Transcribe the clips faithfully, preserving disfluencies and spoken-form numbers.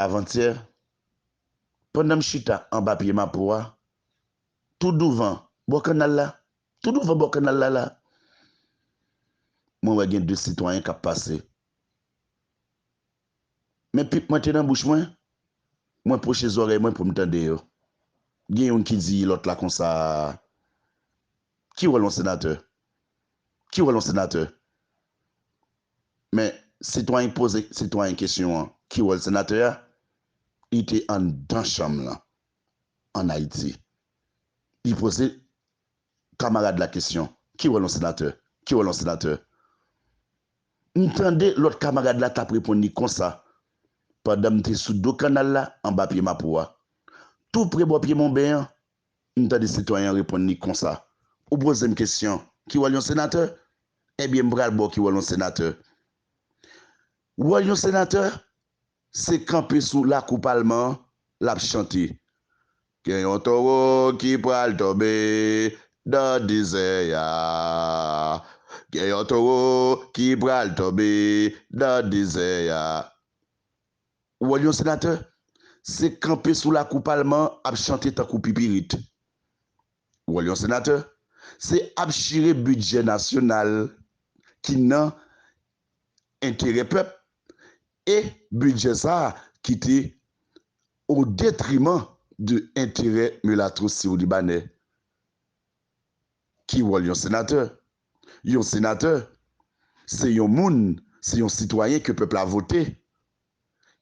avantyè, pandan m chita anba pye mapo a, tou douvan bò kannal la, tou douvan bò kannal la la, mwen wè gen de sitwayen k ap pase. Men pip mwen te nan bouch mwen, mwen pwoche zòrèy mwen pou m tande yo. Gen youn ki di lòt la konsa, "Ki wòl yon senatè? Ki wòl yon senatè?" Men sitwayen k poze sitwayen kesyon an, "Ki wòl senatè a?" Li te anndan chanm lan, ann Ayiti. Li poze kamarad la kesyon, "Ki wòl yon senatè? Ki wòl yon senatè?" M tande lòt kamarad la t ap reponn li konsa, pandan m te sou do kannal la, anba pye mapo a. Tou pre bò pye Monben an, m tande sitwayen an reponn li konsa, "Ou poze m kesyon, ki wòl yon senatè? Ebyen, m pral ba w ki wòl yon senatè." Wòl yon senatè, se kanpe sou lakou palman an, l ap chante, "Gen yon towo ki pral tonbe nan dezè a. Gen yon towo ki pral tonbe nan dezè a." Wòl yon senatè, se kanpe sou lakou palman an, ap chante tankou pipirit. Wòl yon senatè, se ap chire bidjè nasyonal ki nan enterè pèp, e bidjè sa a ki te o detriman de enterè milatwo siwo libanè. Ki wòl yon senatè? Yon senatè, se yon moun, se yon sitwayen ke pèp la vote,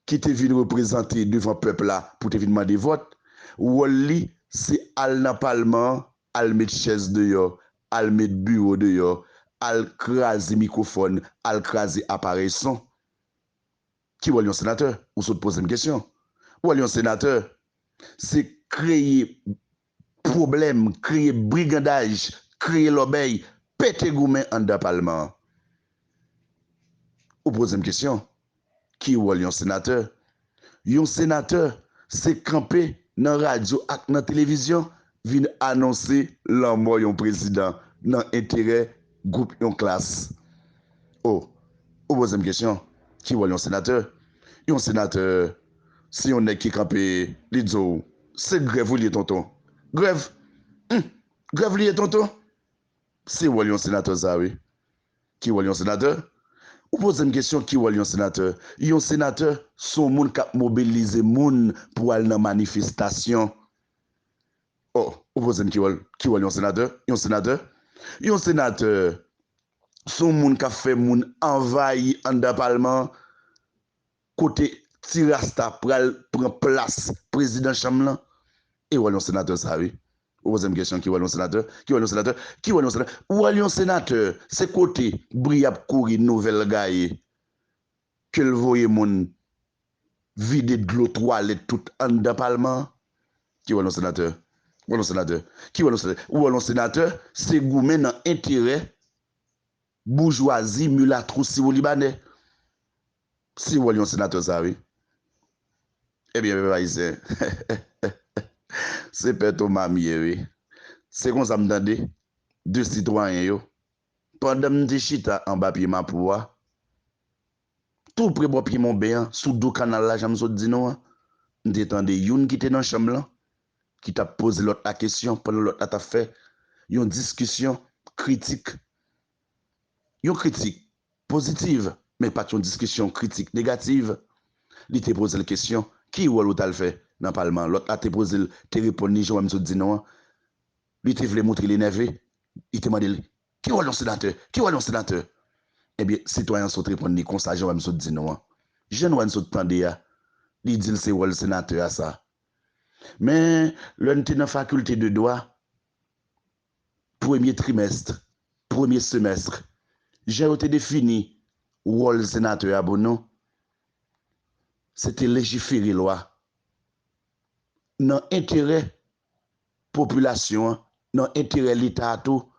ki te vin reprezante devan pèp la pou te vin mande vòt. Wòl li, se al nan palman an, al met chèz deyò, al met biwo deyò, al kraze mikwofòn, al kraze aparèy son. Ki wòl yon senatè? Ou sot poze m kesyon. Wòl yon senatè, se kreye pwoblèm, kreye brigandaj, kreye lòbèy, pete goumen anndan palman an. Ou poze m kesyon, ki wòl yon senatè? Yon senatè, se kanpe nan radyo ak nan televizyon, vin anonse lanmò yon prezidan nan enterè gwoup yon klas. O, ou poze m kesyon, ki wòl yon senatè? Yon senatè, se yon nèg ki kanpe, li di w, "Se grèv ou li ye, tonton." Grèv? Hum, grèv li ye, tonton? Se wòl yon senatè sa, wi. Ki wòl yon senatè? Ou poze m kesyon, ki wòl yon senatè? Yon senatè, se yon moun k ap mobilize moun pou al nan manifestasyon. O, ou poze m ki wòl, ki wòl yon senatè? Yon senatè? Yon senatè, se yon moun k ap fè moun anvayi anndan palman an, kote ti rasta pral pran plas prezidan chanm lan. E wòl yon senatè sa, wi. Ou poze m kesyon, ki wòl yon senatè? Ki wòl yon senatè? Ki wòl yon senatè? Wòl yon senatè, se kote bri ap kouri nouvèl gaye, ke l voye moun vide dlo twalèt tout anndan palman an. Ki wòl yon senatè? Wòl yon senatè? Ki wòl yon senatè? Wòl yon senatè, se goumen nan enterè boujwazi milatwo siwo libanè. Se wòl yon senatè sa, wi. Ebyen, pèp ayisyen, se pè Toma m ye, wi. Se konsa m tande de sitwayen yo, pandan m te chita anba pye mapo a, tou pre bò pye Monben an, sou do kanal la, jan m sot di nou an, m te tande youn ki te nan chanm lan, ki t ap poze lòt la kesyon pandan lòt la t ap fè yon diskisyon kritik. Yon kritik pozitiv, men pa t yon diskisyon kritik negativ. Li te poze l kesyon, "Ki wòl ou t al fè nan palman an?" Lòt la te poze l, te reponn li jan w wè m sot di nou an. Li te vle montre l enève. Li te mande l, "Ki wòl yon senatè? Ki wòl yon senatè?" Ebyen, sitwayen an sot reponn li konsa, jan w wè m sot di nou an. Jan w wè m sot tande a, li di l se wòl senatè a sa. Men, lè n te nan fakilte de dwa, premye trimès, premye semès, jan yo te defini wòl senatè a pou nou, se te lejifere lwa nan enterè popilasyon an, nan enterè Leta a tou,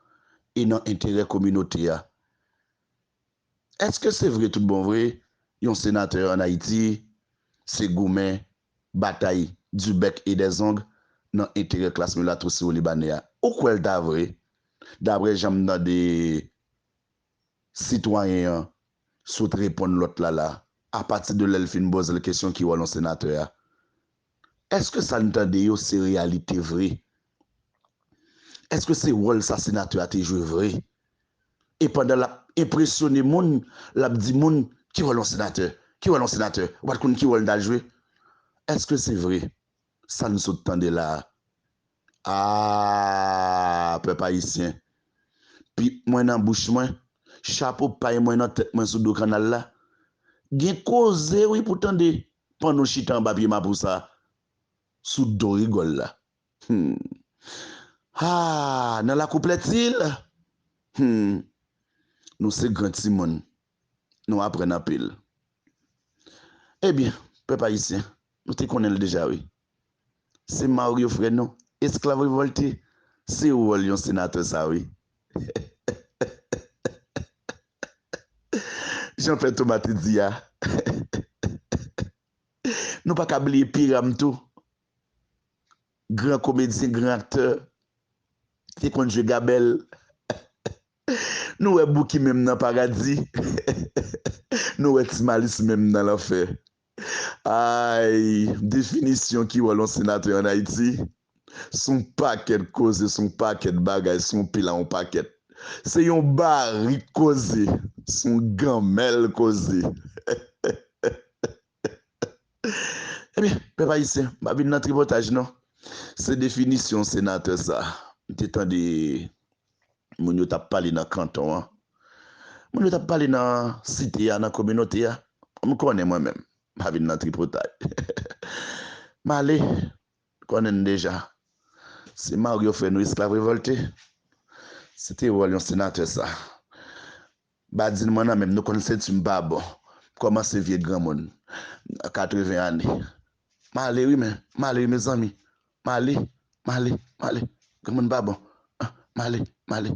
e nan enterè kominote a. Èske se vre tout bon vre, yon senatè ann Ayiti, se goumen, batay du bec et des ongles nan enterè klas milatwo siwo libanè a? Ou kwè l ta vre? Daprè jan m tande sitwayen an sot reponn lòt la la, apati de lè l fin poze l kesyon ki wòl yon senatè a. Èske sa n tande yo se reyalite vre? Èske se wòl sa senatè a te jwe vre? E pandan l ap enpresyone moun, l ap di moun, ki wòl yon senatè? Ki wòl yon senatè? Ou pa t konn ki wòl l t al jwe? Èske se vre? Sa n sot tande la a? Aa, pèp ayisyen, pip mwen nan bouch mwen, chapo pay mwen nan tèt mwen sou do kanal la. Gen koze wi pou tande pandan w chita anba pye mapou sa, sou do rigòl la. Hmm. Ha, nan lakou Plètil. Hmm. Nou se gran timoun. Nou aprann anpil. Ebyen, pèp ayisyen, nou te konnen l deja wi. Se Mario frè nou, esklav revòlte. Se wòl yon senatè sa wi. Jan Pè Toma te di a. Nou pa ka bliye Piram tou. Gran komedyen, gran aktè, ki te konn jwe Gabèl. Nou wè Bouki menm nan paradi. Nou wè Ti Malis menm nan lanfè. Ay, definisyon ki wòl yon senatè ann Ayiti, se yon pakèt koze, se yon pakèt bagay, se yon pil a yon pakèt. Se yon barik koze, se yon ganmèl koze. Ebyen, pèp ayisyen, m pa vin nan tripotaj non. Se definisyon senatè sa. M te tande moun yo t ap pale nan kanton an. Moun yo t ap pale nan site a, nan kominote a. M konnen mwen menm, m pa vin nan tripotay. M ale, konnen n deja. Se Mario frè nou, esklav revòlte. Se te wòl yon senatè sa. Badin mwen nan men m, nou konn senti m pa bon. Kòmanse vye granmoun, katreven ane. M ale wi men, m ale wi mezanmi. M ale, m ale, m ale. Granmoun pa bon. Ah, m ale, m ale.